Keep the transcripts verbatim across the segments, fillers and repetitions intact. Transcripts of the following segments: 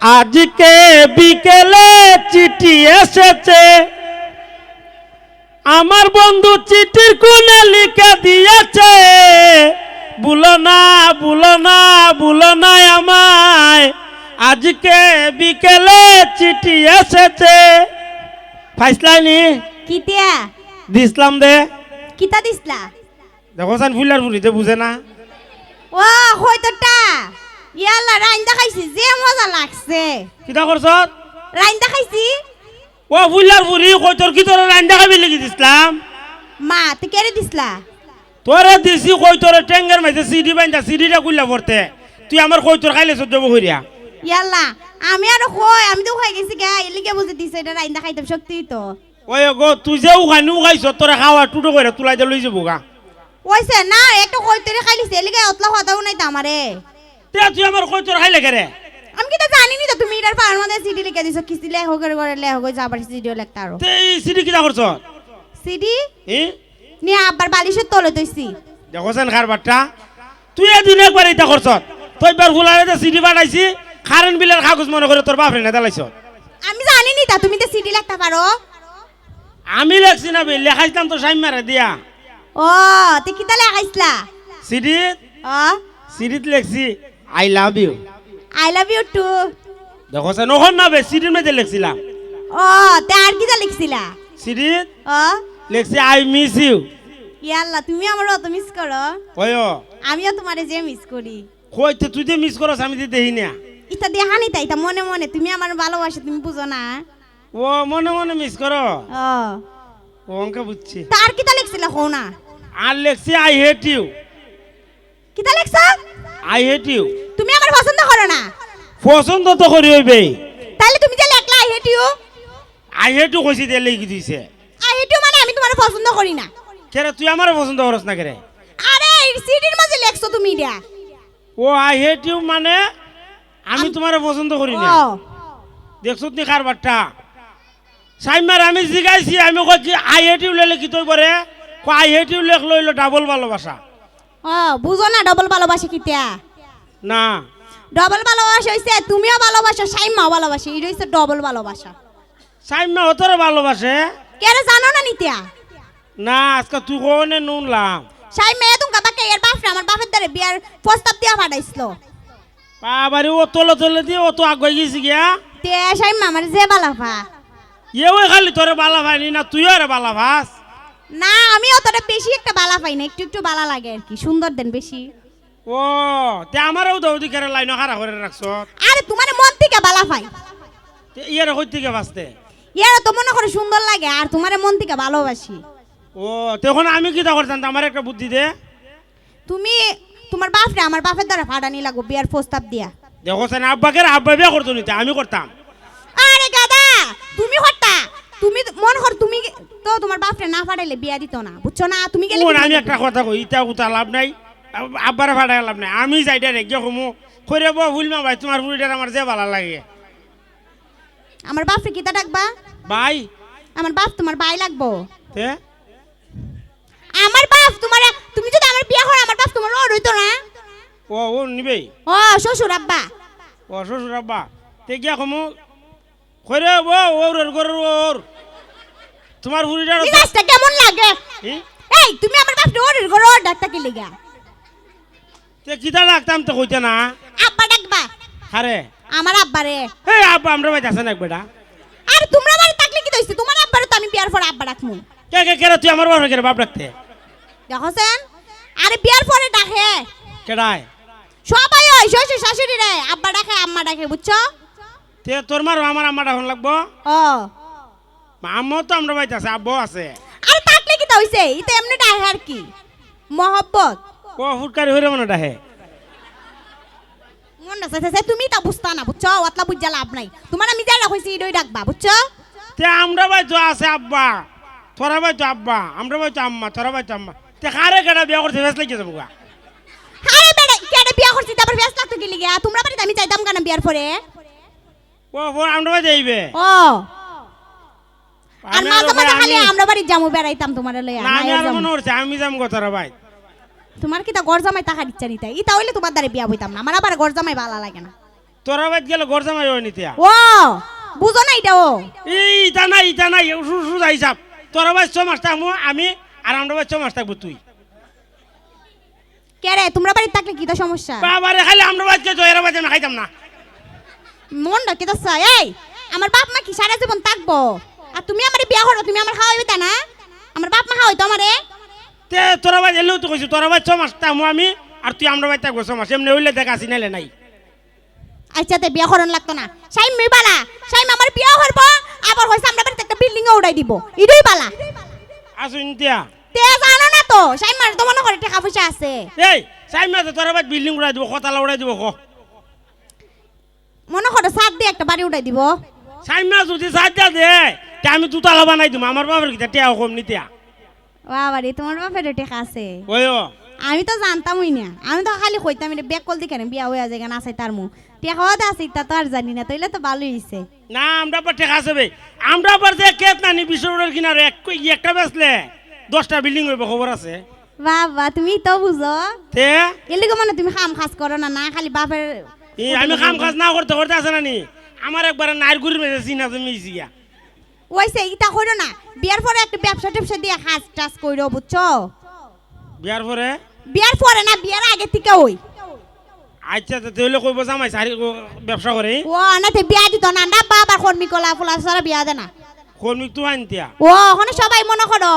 আজকে বিকেলে চিঠি এসেছে, আমার বন্ধু চিঠির কোণে লিখে দিয়েছে, "ভুলো না, ভুলো না, ভুলো না আমায়, আজকে বিকেলে চিঠি এসেছে।" ফাইসলানি? কিতা? দিছলাম দে। কিতা দিছলা? দেখো চাইন ফুলার ফুরিতে বুঝে না। ও, কইতরটা। ইয়াল্লা, রাইন্দা খাইছি, যে মজা লাগছে। কিতা করছত? রাইন্দা খাইছি। ও ফুলার ফুরি, কইতর কিতা তোরে রাইন্দা খাইবার লাগি দিছলাম? মা, তে কেরে দিছলা? তোরে দিছি কইতরে টেঙ্গের মাঝে সিডি বাইন্দা, সিডিটা খুললা পড়তে। তুই আমার কইতর খাইলে সহ্য করিয়া। ইয়াল্লা, আমি আরো কই, আমি তো খাই গেছি গা, এলিগে বুঝে দিছে, ইটা রাইন্দা খাইতাম সত্যিই তো। ওই গো, তুই যে উখানি উখাইছ, তোরে খাওয়া টুটো করে তুলাই দে লই যাবো গা। ওইছে না, একটা কইতরে খাইলিছে, এলিগে অতলা কথা হুনাইতা আমারে। তে তুই আমার কইতর খাইলে কেরে? আমি কিতা জানি নি তো, তুমি ইটার পাড়ার মধ্যে সিডি লিখে দিছো, কিস্তি লেখো করে করে লেখো করে যাবার সিডিও লেখতা আরো। তে এই সিডি কিতা করছ? সিডি? এ? নিয়া আব্বার বালিশের তলে থইছি। দেখো চাইন কারবারটা। তুই এদিন একবার ইতা করছ। তুই বার ফুলারে যে সিডি পাঠাইছি, কারেন্ট বিলের কাগজ মনে করে তোর বাপরে না দিলাইছ। আমি জানি নি তা, তুমি তো সিডি লেখতা পারো। আমি লেখছি না বে, লেখাইছলাম তো সাইমারে দিয়া। ও, তে কিতা লেখাইছলা? সিডিত? ও। সিডিত লেখছি, "I love you।" I love you too। দেখো চাইন, অখন না বে, সিডির মধ্যে লেখছিলাম। ও, তে আর কিতা লেখছিলা? সিডিত? ও। লেখছি, "I miss you।" ইয়াল্লা, তুমি আমারে অত মিস করো? অয়। আমিও তোমারে যে মিস করি। কইতে তুই যে মিস করস, আমি যে দেখি না। ইতা দেখানি তাই, ইতা মনে মনে, তুমি আমার ভালোবাসা, তুমি বুঝো না? ও, মনে মনে মিস করো? ও। ও, অঙ্কে বুঝছি। তা আর কিতা লেখছিলা, কও না? আর লেখছি, "I hate you।" কিতা লেখছো? "I hate you।" তুমি আমার পছন্দ করো না? পছন্দ তো করি অইবে। তাইলে তুমি যে লেখলা, "I hate you।" "I hate you" কইছি, দিয়ে লেখি দিছে। "I hate you" মানে আমি তোমারে পছন্দ করি না। কেরে, তুই আমারে পছন্দ করস না কেরে? আরে, এই সিডির মাঝে লেখছো তুমি ইটা। ও, "I hate you" মানে আমি আম- তোমারে পছন্দ করি না। ও। দেখছত নি কারবারটা? সাইমার আমি জিগাইছি, আমি কই কি "I hate you" লেখলে কিতা অইবো রে? কয় "I hate you" লেখলে অইলো ডাবল ভালোবাসা। ও, বুঝো না ডাবল ভালোবাসা কিতা? না। ডাবল ভালোবাসা অইছে তুমিও ভালোবাসো, সাইমাও ভালোবাসে, ইটা অইছে ডাবল ভালোবাসা। সাইমা অতরে ভালোবাসে? কেরে জানো না নিতা? না, আজকে তুই কোনে নুনলাম। সাইমা এ তুমকা বাক্কা এর বাপরে আমার বাপের দ্বারে বিয়ার প্রস্তাব দিয়া পাঠাইছিল। বাবারে, ও তলে তলে দিয়ে ও তো আগুয়াই গেছি গিয়া। তে সাইমা আমার যে বালাফা। এ ওই খালি তোরে বালা পাইনি না, তুইও আরে বালা পাস। না, আমি অতটা বেশি একটা বালা পাই না, একটু একটু বালা লাগে আর কি, সুন্দর দেন বেশি। ও, তে আমারেও তো ওদিকে লাইনও খাড়া করে রাখছ। আরে, তোমারে মন থেকে বালা পাই। তে ইয়ারে কই থেকে বাঁচতে? ইয়ারে তো মনে করে সুন্দর লাগে, আর তোমারে মন থেকে ভালোবাসি। ও, তে অখন আমি কিতা করতাম? আমারে একটা বুদ্ধি দে। তুমি তোমার বাপরে আমার বাপের দ্বারে পাঠানি লাগবো বিয়ার প্রস্তাব দিয়া। দেখো চাইন, আব্বাকে আর আব্বা বিয়া করতো নিতে, আমি করতাম। আরে গাধা, তুমি করতা? তুমি তো মন কর, তুমি তো তোমার বাপরে না পাঠাইলে বিয়া দিত না, বুঝছো না? তুমি গেলে কোন, কি আমি করবে? একটা কথা কই, ইতা উতা লাভ নাই, আব-, আব্বারে পাঠাই লাভ নাই। আমি যাই ডাইরেক্ট গিয়া কমু, "কইরে বউ, ফুলমা ভাই, তোমার ফুরিটার আমার যে বালা লাগে।" আমার বাপরে কিতা ডাকবা? ভাই। আমার বাপ তোমার ভাই লাগবো। তে? আমার বাপ তোমার, তুমি যদি আমার বিয়া করো, আমার বাপ তোমার ওর হইতো না? ও, ও নিবে? ও, শ্বশুর আব্বা। ও, শ্বশুর আব্বা। তে গিয়া কমু, "কইরে বউ, ওর, ওর, ওর, ওর। তোমার ফুরিটার" মিজাজটা কেমন লাগে? ই? এই, তুমি আমার বাপরে ওর, ওর, ওর ডাকতা কি লিগা? তে কিতা ডাকতাম তো কইতে না? আব্বা ডাকবা। আরে। আমার আব্বারে। এই আব্বা, আমরা বাড়িত আছে না এক বেটা। আর তোমরা বাড়িত থাকলে কিতা অইছে? তোমার আব্বারে তো আমি বিয়ার পরে আব্বা ডাকমু। কে, কে, কে রে, তুই আমার বাপরে কে রে বাপ ডাকতে? দেখো চাইন, আরে বিয়ার পরে ডাকে। কেডায়? সবাই ওই শ্বশুর শাশুড়িরে আব্বা ডাকে, আম্মা ডাকে, বুঝছো? তে তোর মারও আমার আম্মা ডাকন লাগবো? ও। মা, আম্মাও তো আমরা বাড়িত আছে, আব্বাও আছে। আরে থাকলে কিতা অইছে? ইতা এমনে ডাহে আর কি। মহব্বত। ও ফুটকারি হইরে মনে ডাহে। মন না চাইছে, তুমি তা বুঝতা না, বুঝছো? অতলা বুঝা লাভ নাই। তোমার আমি যারা কইছি, ইডই ডাকবা, বুঝছো? তে আমরা বাড়িত আছে আব্বা, তোরা বাড়িত আব্বা, আমরা বাড়িত আম্মা, তোরা বাড়িত আম্মা। তে কারে কেডা বিয়া করতে ফেস লাগিয়া যাবো গা? আরে বেটা, কেডা বিয়া করছি, তারপর ফেস লাগতো কি লিগা? তোমরা বাড়িত আমি যাইতাম কেন বিয়ার পরে? ও, ও আমরা বাড়িত আইবে? ও। আর আমি মাঝে আরো মাঝে কই, খালি আমি আমরা বাড়িত যামু বেড়াইতাম তোমারে লইয়া, না, না আমি এর আরো যামু। মনে করছি, আমি যামু গো তোরা ভাই। তোমার কিতা ঘর জামাই থাকার ইচ্ছা নিতা? ইতা অইলে তোমার দ্বারে বিয়া বইতাম না। আমার আবার ঘর জামাই বালা লাগে না। তোরা বাইত গেলে ঘর জামাই অয় নি তে? ও, বুঝো না ইটা ও? এই, ইটা নাই, ইটা নাই, সু-, সুজা হিসাব। তোরা বাইত ছ মাস থাকমু আমি, আর আমরা বাইত ছ মাস থাকবো তুই। কে রে, তোমরা বাড়িত থাকলে কিতা সমস্যা? বাবা রে, খালি আমরা বাইত গেলে তো এরা বাইত আমরা খাইতাম না। মনটা কিতা চায়? এই, আমার বাপ মা কি সারা জীবন থাকবো? আর তুমি আমারে বিয়া করো, তুমি আমার খাওয়াইবে তা না? আমার বাপ মা খাওয়াইতো আমারে? তে তোরা বাইত এলেও তো কইছি, তোরা বাইত ছ মাস থাকমু আমি, আর তুই আমরা বাইত থাকবো ছ মাস। এমনে অইলে দেখ আছি, নাইলে নাই। আচ্ছা, তে বিয়া করন লাগতো না। সাইম মি বালা, সাইম আমার বিয়া করবো, আবার কইছে আমরা বাড়িত একটা বিল্ডিং ও উড়াই দিব। ইডুই বালা। আসুন তিয়া। তে জানো না তো, সাইম মার তো মনে করে টেকা পয়সা আছে। এই, সাইম মাসে তোরা বাইত বিল্ডিং উড়াই দিব, কতালা উড়াই দিব, ক। মনে করে ছাদ দিয়ে একটা বাড়ি উড়াই দিব। সাইম মাস যদি ছাদ দিয়া দে, তে আমি দুতালা বানাই দিমু, আমার বাবার কিতা টেকা কম নি তিয়া। বাবা রে, তোমার বাপেরও টেকা আছে। ওই ও। আমি তো জানতামই না, আমি তো খালি কইতাম এটা বেকল দিকে না, বিয়া হইয়া যায় না, আসাই তার মুখ। টেকা হতে আছে, ইতা তো আর জানি না, তাইলে তো ভালোই হইছে। না, আমরা আবার টেকা আছে বে। আমরা আবার যে খেত নানি, বিশ্বরোডের কিনারে এক, ই একটা বেচলে দশটা বিল্ডিং হইব, খবর আছে। বাবা, তুমি তো বুঝো। তে? এলিগো মানে তুমি কাম কাজ করো না, না খালি বাপের ই, আমি কাম কাজ না করতে করতে আছে নানি, আমার একবারে নাইর গুড়ির মধ্যে চিনা জমি হইছে গিয়া। ওইছে, ইতা কইরো না। বিয়ার পরে একটা ব্যবসা ট্যাবসা দিয়া কাজ টাজ কইরো, বুঝছো? বিয়ার পরে? বিয়ার পরে না, বিয়ার আগে থেকে ওই। আচ্ছা, তো তাহলে কইবো জামাই সারি ও ব্যবসা করে? ও, না, তে বিয়া দিত না, না, বাবার কর্মী কলা ফুলা সারা বিয়া দে না। কর্মী তো আনতিয়া? ও, ওখানে সবাই মনে করো,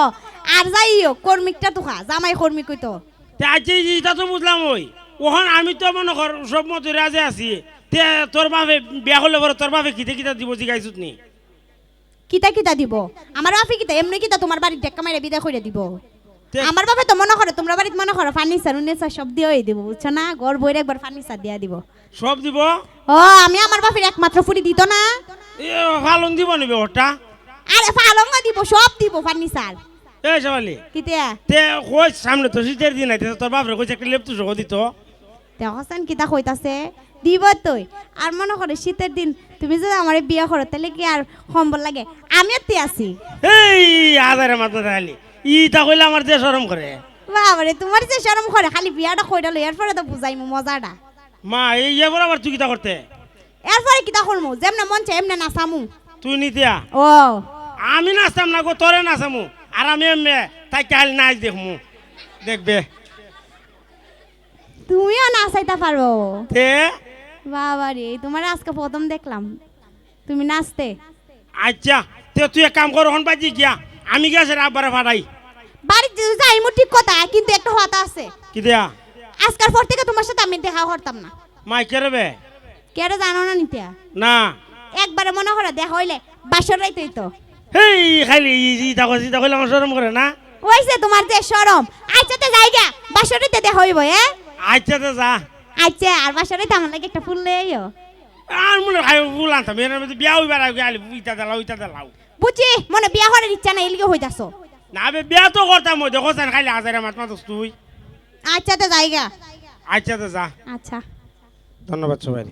আর যাই হোক, কর্মিকটা তো খা, জামাই কর্মী কইতো। তে আচ্ছা, এই যে ইটা তো বুঝলাম ওই, ওখান আমি তো মনে কর সব মতো রাজি আছি। তে তোর বাপে বিয়া করলে পরে তোর বাপে কিতা কিতা দিব জিগাইছত নি? কিতা কিতা দিব? আমার বাপে কিতা এমনি কিতা তোমার বাড়িত টেক্কা মাইরা বিদায় কইরা দিব? তে- আমার বাপে তো মনে করো, তোমরা বাড়িত মনে করো ফার্নিচার উর্নিচার সব দিয়াই দিব, বুঝছো না? ঘর বইরে একবার ফার্নিচার দিয়া দিব। সব দিব? ও, আমি আমার বাপের একমাত্র ফুরি দিত না? এ, ফালং দিব নিবে ওটা? আরে ফালং দিব, সব দিব ফার্নিচার। এ, শেফালি। কিতা? তে কই সামনে তো শীতের দিন আইতেছে, তোর বাপরে কইছে একটা লেপ তুষক দিত। দেখছান কিতা কইতাছে? দিব তুই। আর মনে করে শীতের দিন তুমি যদি আমারে বিয়া করো, তাহলে কি আর কম্বল লাগে? আমি তো আছি। এই, আজারে মাত মাতে খালি। ইতা কইলে আমার যে শরম করে। বাবারে, তোমার যে শরম করে, খালি বিয়াটা কইরা লই, এরপরে তো বুঝাইমু মজাটা। মা, এই এবার আবার তুই কিতা করতে? এরপরে কিতা করমু? যেমনে মন চায়, এমনে নাচামু। তুই নিতিয়া? ও। আমি নাচতাম না গো, তোরে নাচামু। আর আমি এমনে তাই কাল নাচ দেখমু। দেখবে। তুমিও নাচাইতা পারো? তে? বাবা রে, তোমার আজকে প্রথম দেখলাম তুমি নাচতে। আচ্ছা, তে তুই এক কাম কর, হন বাজি গিয়া, আমি গিয়া সেটা আব্বারে ফাটাই। বাড়িত যাইমু ঠিক কথা, কিন্তু একটা কথা আছে। কি দেয়া? আজকার পর থেকে তোমার সাথে আমি দেখা করতাম না। মাই কে রে বে? কে রে জানো না নিতে? না। একবারে মনে করে দেখা হইলে বাসর রাইতেই তো। হেই, খালি ই-, ই-, ইতা কইলে আমার শরম করে না? ওইছে তোমার যে শরম। আচ্ছা, তে যাইগা, বাসর রাইতে দেখা হইব, এ? আচ্ছা, তে যা। আচ্ছা, আর বাসর রাইতে আমার লাগি একটা ফুল লই আইও। আর মনে হয় ফুল আনতাম, এর মধ্যে বিয়া হইবার আগে আলি ইতা দিলাও, ইতা দিলাও। বুঝছি, মনে বিয়া করার ইচ্ছা নাই, এলিগে হই যাচ্ছ। না বে, বিয়া তো করতাম, ওই দেখো, খালি আজারে মাত মাতস তুই। আচ্ছা, তে যাইগা। আচ্ছা, তে যা। আচ্ছা। ধন্যবাদ সবাই।